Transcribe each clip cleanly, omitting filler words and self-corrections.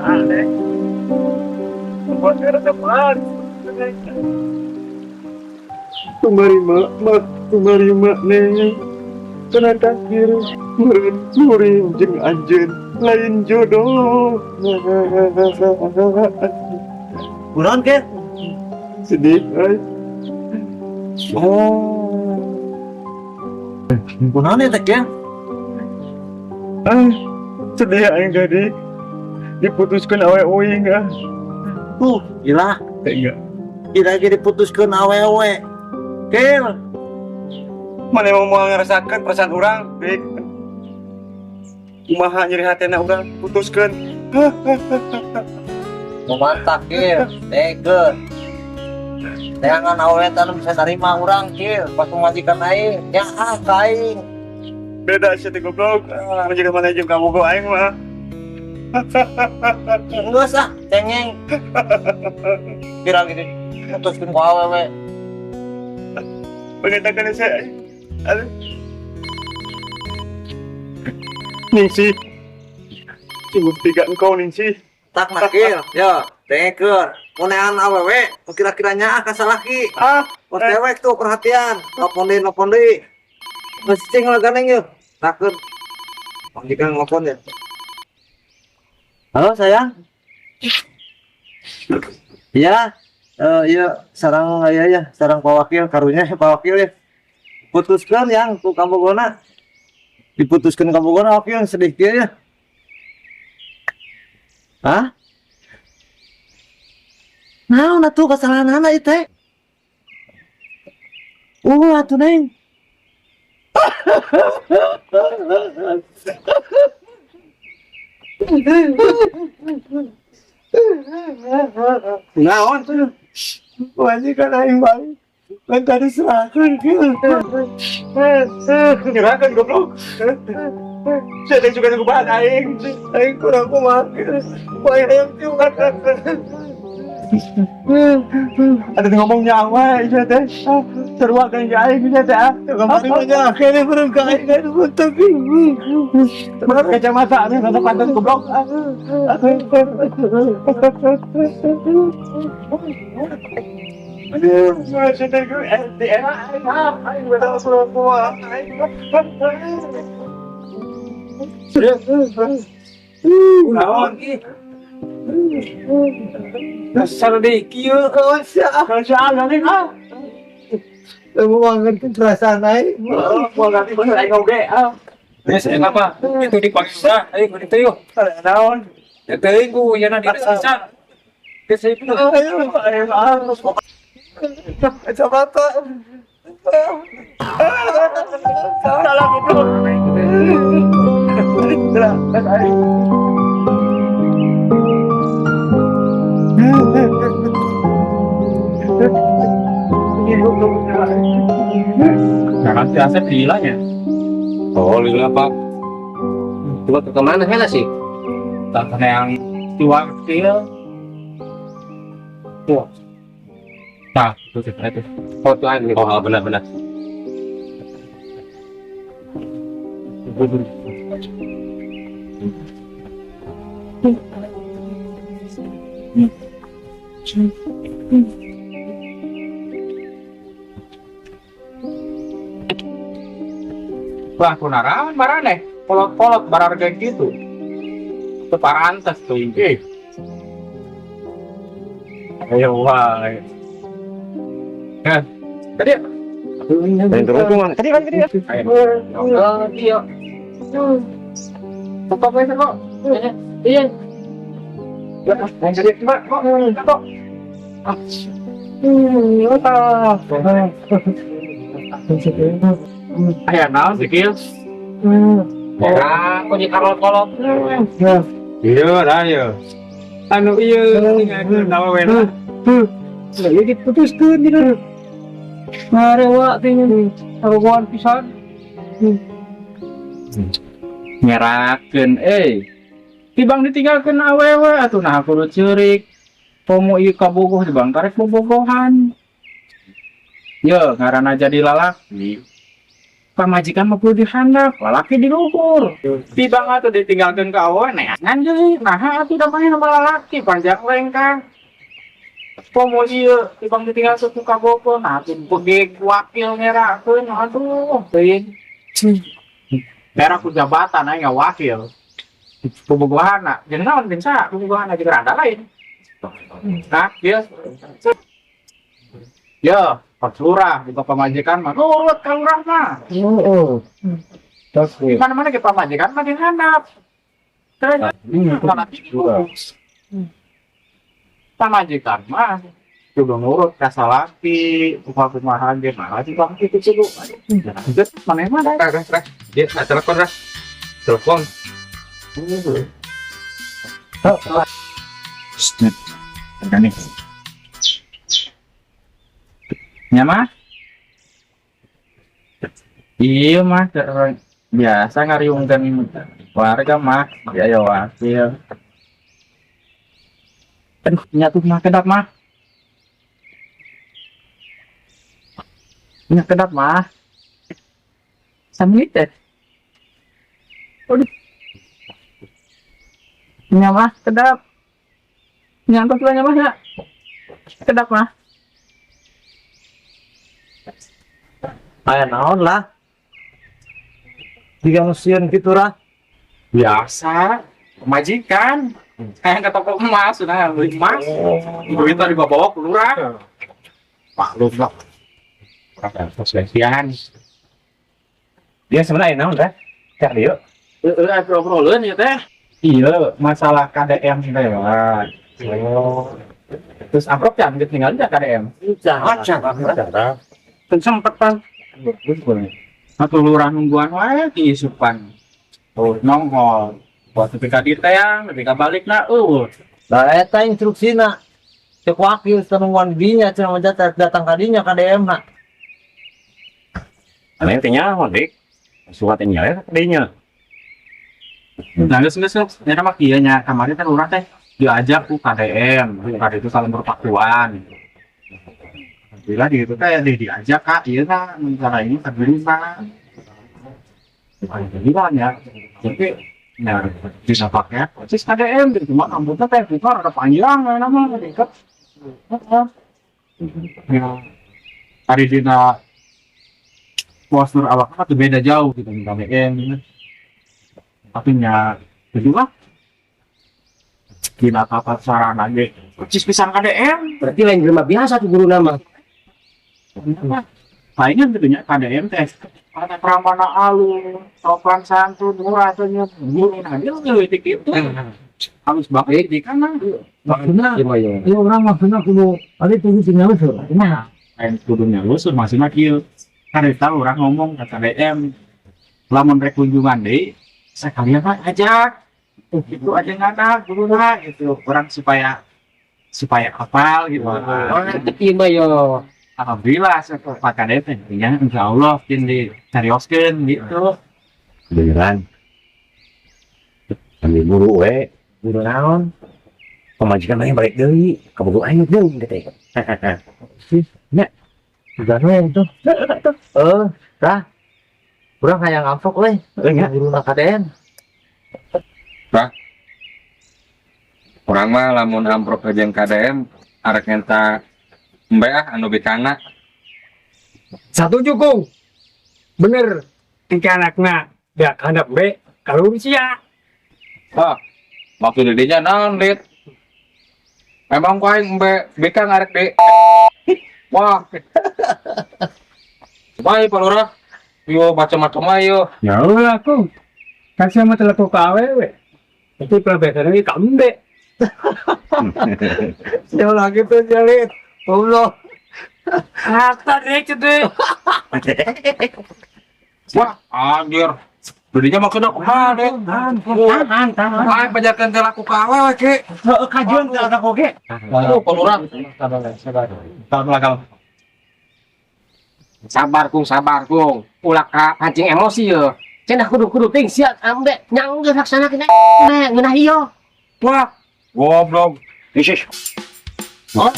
Aneh. Kamari mah, kamari mah, Neng. Kena takdir meureun kuring jeung anjeun lain jodoh. Kunaon, Ken? Sedih, euy. Oh. Kunaon eta, Ken? Ah, sedih aing tadi. Diputuskeun awewe uing ah. Tuh, gila. Tega. Kira lagi diputuskeun awewe. Kel, Mana mau mau ngerasakan perasaan urang, Dik. Kumaha nyeri hatena urang putuskeun. Mau mantap, Kil. Tega. Neangan awewe teh anu bisa narima urang, Kil. Pas pamajikan aing, ya ah ka aing. Beda sih teh, goblok. Ah, majikan mana jeung kabogoh aing mah. Geus ah, cengeng. Kira gitu diputuskeun ku awewe. Pengetahuan saya. Aduh. Ningsih. Sungguh tiga engkau, Ningsih. Tak nak, Kil. Ya, dengekeun. Mun neangan awewe, nu kira-kira nyaah ka salaki. Ah, Kos dewek tuh perhatian. Telepon deui, telepon deui. Geus cing lah gandeng yeuh. Takeun. Pamajikan nelpon ya. Halo, sayang. Iya, iya, sarang iya ya, sarang Pak Wakil, karunya Pak Wakil ya. Putuskan yang ku kabogona. Diputuskan kabogona, Wakil sedih kieu ya. Hah? Naon atuh kesalahanana ieu teh? Atuh, Neng. Naon tuh? Majikan aing balik. Lain tadi serahkan gitu. Nyerahkan, goblok. Saya teh juga nunggu bahan aing. Aing kurang kumaha. Wah, hayang tiungan. Ada yang ngomong nyawa, iya teh. Sarua kan aing iya teh. Ah. Kamari mah nyaah keneh beureum ka aing kan buntung. Bener kacamata nih, rada pantas, goblok. Aduh, saya teh di era aing ah, aing beda kurang kumaha. Aing. Naon? Dasar deui kieu kawan sia. Kerjaan nanti ah. Mau ngerti perasaan aing. Mau ganti bener aing oge ah. Geus apa? Itu dipanggil udah, ayo itu yuk. Naon? Ya teuing ku yeuna di pisan. Geus itu. Ayo, ayo, ah. Kacamata. Salah, goblok. Salah, ayo. Nah, si Asep gila nya. Oh, lila, Pak. Coba ke kemana heula sih? Tak yang tua kecil. Wah. Nah, itu sih itu. Oh, tuh aing. Oh, benar benar. Wah, kunaraon maraneh? Kolot-kolot bararga gitu. Itu parantas tuh ini. Ayo wah. Ya. Tadi Lain turun tuh, Mang. Tadi kan tadi. Ayo. Oh, iya. Kok kok. Iya. Ya, yang tadi coba kok kok. Ah. Ah. Aya naon sih, Kil? Ya, kok dikarol-kolot. Iya, dah iya. Anu ieu tinggalkeun awewena. Lah ieu diputuskeun dina. Ngarewa teh kabogohan pisan. Ngerakeun euy. Tibang ditinggalkeun awewe atuh nah kudu ceurik. Komo ieu kabogoh tibang karek bobogohan. Ye, ngaranna jadi lalaki. Pamajikan mah kudu dihandap, lalaki di luhur. Tibang atuh ditinggalkeun ka awewe neangan deui. Nah, atuh da main sama lalaki panjang lengkang. Komo ieu tibang ditinggal ku kabogoh, nah atuh begeg wakil ngerakeun, aduh, teuing. Daerah ku jabatan aing wakil. Bobogohana, jeung naon jeung saha bobogohana jeung randa lain. Nah, dia. Ya, Pak Lurah, juga pamajikan mah nurut ka lurah mah. Heeh. Di mana-mana ke pamajikan mah dihandap. Terus lalaki di luhur. Pamajikan mah kudu nurut ka salaki, kumaha-kumaha ge malah di bang kitu kudu. Geus maneh mah. Rah, rah, rah. Dia ah, telepon, rah. Telepon. Ada nih. Ya mah? Iya mah, biasa ngariungkeun warga mah, ya ya wakil. Aduh, nyatu mah kedap mah. Nya kedap mah. Sami teh. Aduh. Nya mah kedap. Nyantos lah nya mah ya. Kedap mah. Aya naon lah. Tiga sieun kitu rah. Biasa, majikan. Kayak ke toko emas, sudah beli emas. Duit tadi bawa ke lurah. Maklum lah. Perselisihan. Dia sebenarnya naon, rah? Cak dieu. Heeh, obrolan ya teh. Iya, masalah KDM lewat. Oh. Terus amplop ya, tinggal aja KDM. Acan. Kan sempet pan. Satu lurah nungguan wae di isupan. Oh, nongol. Buat tepi ka dieu teh, tepi ka balik na eueuh. Lah eta instruksina. Cek wakil nungguan dinya cenah mah datang ka dinya KDM na. Aneh teh nyaho, Dik. Surat teh nyaho ka dinya. Nah, geus geus geus. Nya mah kieu nya, kamari teh lurah teh diajak ku KDM, ku KDM itu saling berpakuan. Alhamdulillah di itu teh diajak ka ieu na cara ini terima. Alhamdulillah ya. Jadi ya bisa pakai persis KDM gitu, cuma rambutnya teh bukan ada panjang ya nama diikat. Heeh. Ya, tadi dina postur awaknya tuh beda jauh gitu KDM gitu. Tapi nya kedua dina tata sarana ge persis pisan KDM. Berarti lain jelema biasa tuh guru nama. Palingan gitu nya KDM teh Partai Pramana alus, sopan santun, murah tuh nya guru nah dia leutik itu. Halus banget di kana. Maksudna Iya, iya. ieu urang maksudna kudu ari kudu tinggal seur. Kumaha? Lain kudu nyalusur maksudna kieu. Kareta urang ngomong ke KDM lamun rek kunjungan deui sekalian mah ajak. Itu aja nganak guruna gitu. Orang supaya supaya hafal gitu. Oh, iya mah yo. Alhamdulillah saya Pak KDM teh nya insyaallah mungkin diserioskeun gitu. Beneran. Ambil buru we, Guru naon? Pamajikan mah balik deui, kabogoh aing deui teh. Nya. Udah we itu. Eh, rah. Urang hayang amplop we. Nya. Guru na KDM. Urang mah lamun amprok jeung KDM arek ngenta embe ah anu bikana. Satuju kung. Bener. Engke anakna dak handap be kalau sia. Ah, maksud didinya naon, Dit? Memang ku aing embe bikang arek di. Wah. Baik, Pak Lurah. Yo macam-macam ayo. Ya ulah kung. Kan sia mah teu laku ka awewe. Tapi pelabesan ge ka embe. Siapa lagi tuh jalit? Allah. Harta deh gede. Wah, anjir. Didinya maksudna kumaha, Dit? Tahan, tahan. Aing pajarkeun teh laku ka awewe ke. Heeh, kajuan teh anak oge. Aduh, Pak Lurah. Sabar, sabar. Sabar, sabar. Sabar kung, sabar kung. Ulah ka pancing emosi yo. Cenah kudu-kudu ting sia ambe nyang geus laksanakeun embe ngeunah ieu. Wah, goblok. Isis. Oh,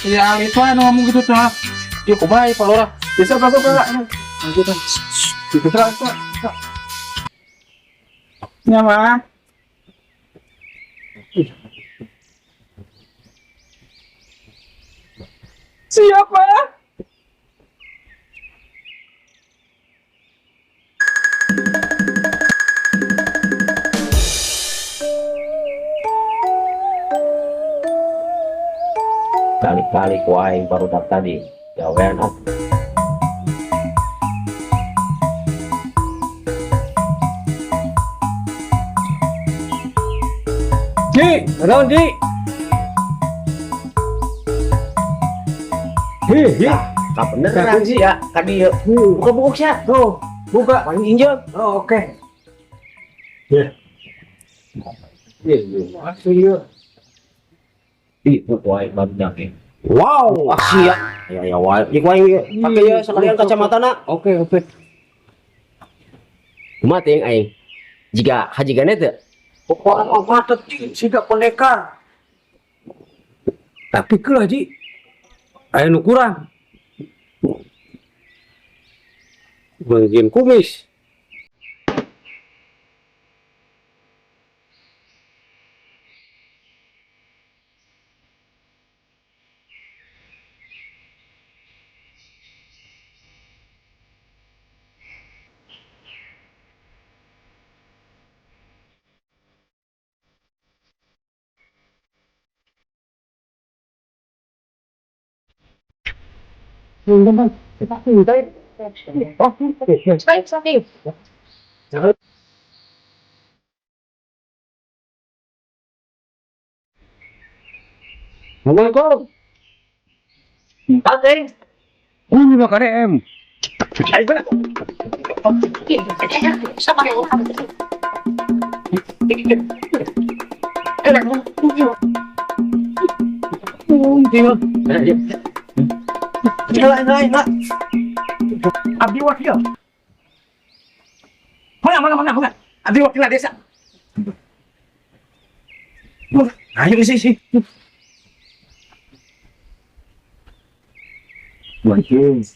si Ali tuh anu ngomong gitu tuh. Dia kumaha Pak Lurah? Bisa, Pak, Pak. Lanjutan. Terus, terus. Ya, Mah. Siap, Pak. Kali-kali ku aing baru tadi. Gawean ah. Ji, naon Ji? Hi, hi. Ka beneran sih ya, ka dieu. Buka buku sia. Tuh, buka. Paling injek. Oh, oke. Ya. Iya, iya. Iya. Ih, buku aing barudak ya. Wow. Ah, sia. Ya ya wae. Ieu ku aing ieu. Pake ieu sekalian kacamatana. Oke, oke. Kumaha teh aing? Jika hajigane teu? Pokoknya obat siga pendekar. Tapi kelah Ji. Aya nu kurang. Bagian kumis. Assalamualaikum. Oke. Ini bakar M. Lain, lain, lain. Abdi wakil. Mana, mana, mana, mana. Abdi wakil desa. Ayo sih sih. Wakil.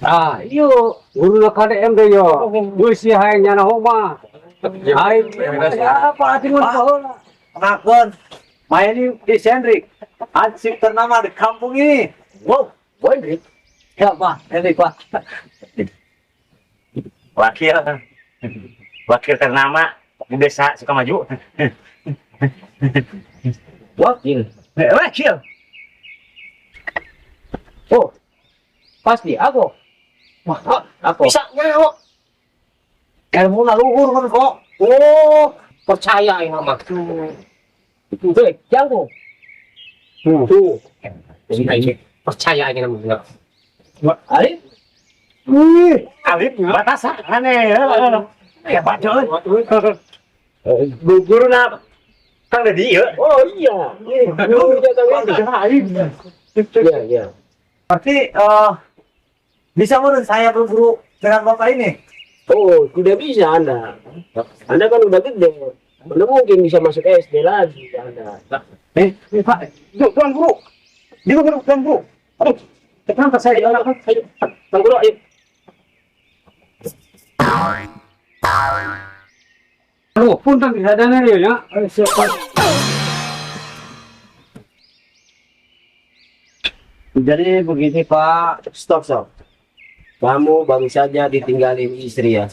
Ah, iyo, guru na KDM deh yo. Geus hayang nyana homa. Aing apa atuh mun baheula. Pengakuan. My name is Hendrik. Hansip ternama di kampung ini. Wow, Hendrik. Ya, Pak. Hendrik, Pak. Wakil. Wakil ternama di desa Sukamaju. Wakil. Wakil. Oh, pasti aku. Wah, aku. Bisa nyawa. Ilmu luhur kan kok. Oh, percaya ini mah. Tuh, jago. Tuh. Percaya ini namanya. Alif. Wih, Alif batasan aneh. Ya bacot. Guru na Kang Dedi ya. Oh iya. Guru Kang Dedi. Iya, iya. Berarti bisa menurut saya guru dengan bapak ini? Oh, tidak bisa Anda. Anda kan udah gede. Mana mungkin bisa masuk SD lagi Anda. Pak, tuan guru. Di guru, tuan guru. Aduh, kenapa saya? Ayo, ayo, tuan guru, ayo. Aduh, punten sadana ieu nya. Siapa? Jadi begini Pak, stop stop. Kamu baru saja ditinggalin istri ya.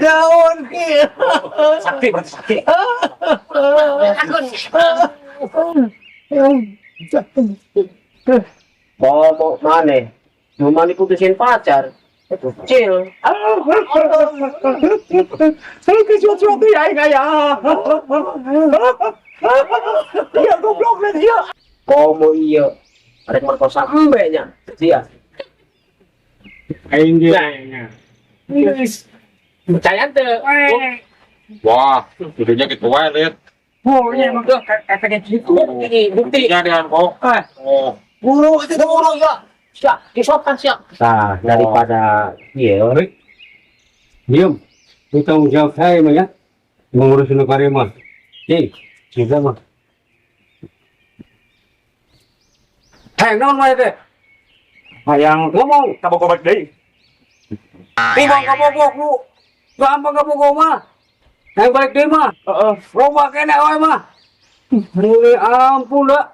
Daun ki. Sakti berarti sakti. Mau mana? Cuma diputusin pacar. Kecil. Saya kesuatu ya, ya. Iya goblok nih dia. Komo iya. Arek merkosa embeknya. Dia. Aing ge. Percaya teu? Wah, duduknya gitu wae, Lid. Oh, iya emang efeknya gitu. Bukti, bukti. Buktinya dengan kok. Oh, Guru itu guru ya. Sia, disopan sia. Tah, daripada ieu. Diam. Itu tanggung jawab saya mah ya. Mengurus nu kare mah. Ih, juga mah. Hei, naon mah teh? Hayang Ngomong. kabogoh balik deui. Timbang kabogoh ku. Gampang kabogoh mah. Hayang balik deui mah. Heeh. Loba keneh wae mah. Muli ampun dah.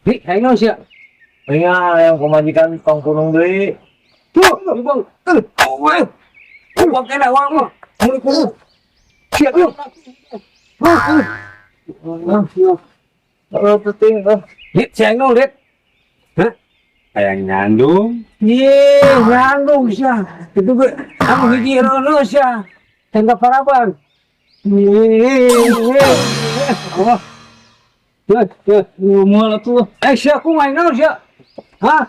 Hi, hayang naon sia? Iya, yang pemajikan tong punung deui. Tuh, timbang. Eh, loba keneh wae mah. Muli kudu. Sia tuh. Heeh, penting. Lit, sia naon, Lit? Hah? Hayang nyandung. Ye, nyandung sia. Itu gue, aku hiji rono sia. Tengah paraban. Ye, oh. Ya, ya, moal atuh. Eh, sia aku main naon sia? Hah?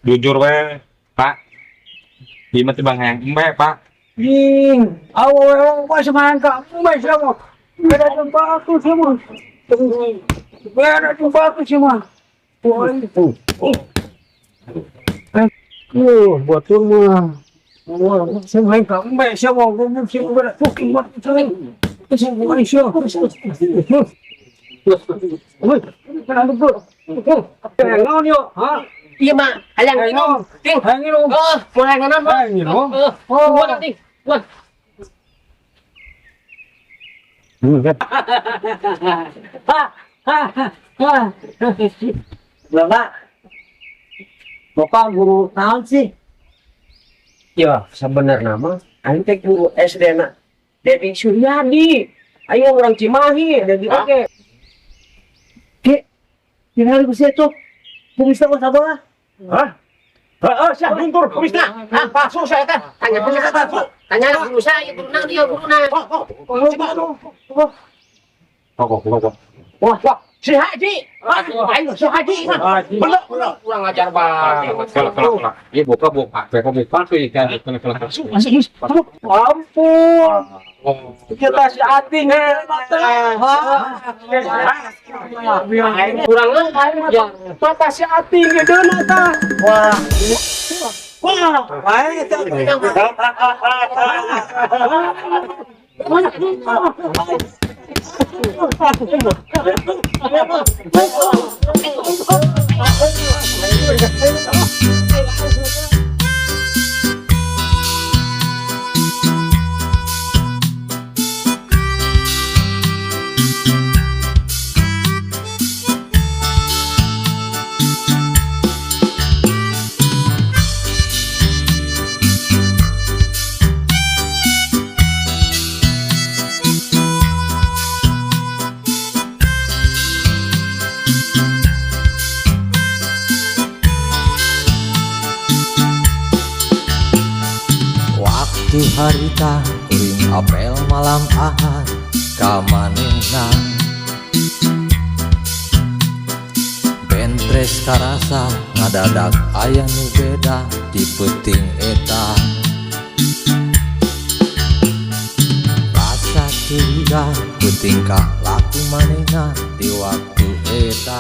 Jujur we, Pak. Ieu mah tibang hayang embe, Pak. Ih, awewe mah semayan ka embe sia mah. Beda jeung batu sia mah. Beda jeung batu sia mah. Batur mah. Wah, semayan ka embe sia mah. Goblok sia beda. Fucking batu sia. Sia mah sia. Woi, kenapa tuh? Naon yo? Hah? Iya mah, hayang minum. Ting. Hayang minum. Heeh, mau hayang naon mah? Hayang minum. Heeh. Buat ting. Buat. Ha ha ha. Bapak. Bapak guru naon sih? Ya, sebenarnya mah aing teh guru SD na Dedi Suryadi. Aing orang Cimahi, Dedi oke. Ki, tinggal ku sia tuh. Kumisna mah sabar. Hah? Heeh, sia luntur kumisna. Hah, palsu saya teh. Tanya guru palsu. Tanya guru saya, guru na dia guru na. Oh, oh. Kok. Wah, wah, si Haji. Aing si Haji. Bener, bener. Kurang ajar banget. Kelak. Ieu buka buka. Buka palsu ieu kan. Kelak. Masuk. Ampun. Kita si Ating. Kurang ajar. Mata si Ating gedeuna tah. Wah. Wah, baik. Waktu harita kuring apel malam ahad ka manehna. Bentres karasa ngadadak aya nu beda di peuting eta. Rasa curiga ku tingkah laku manehna di waktu eta.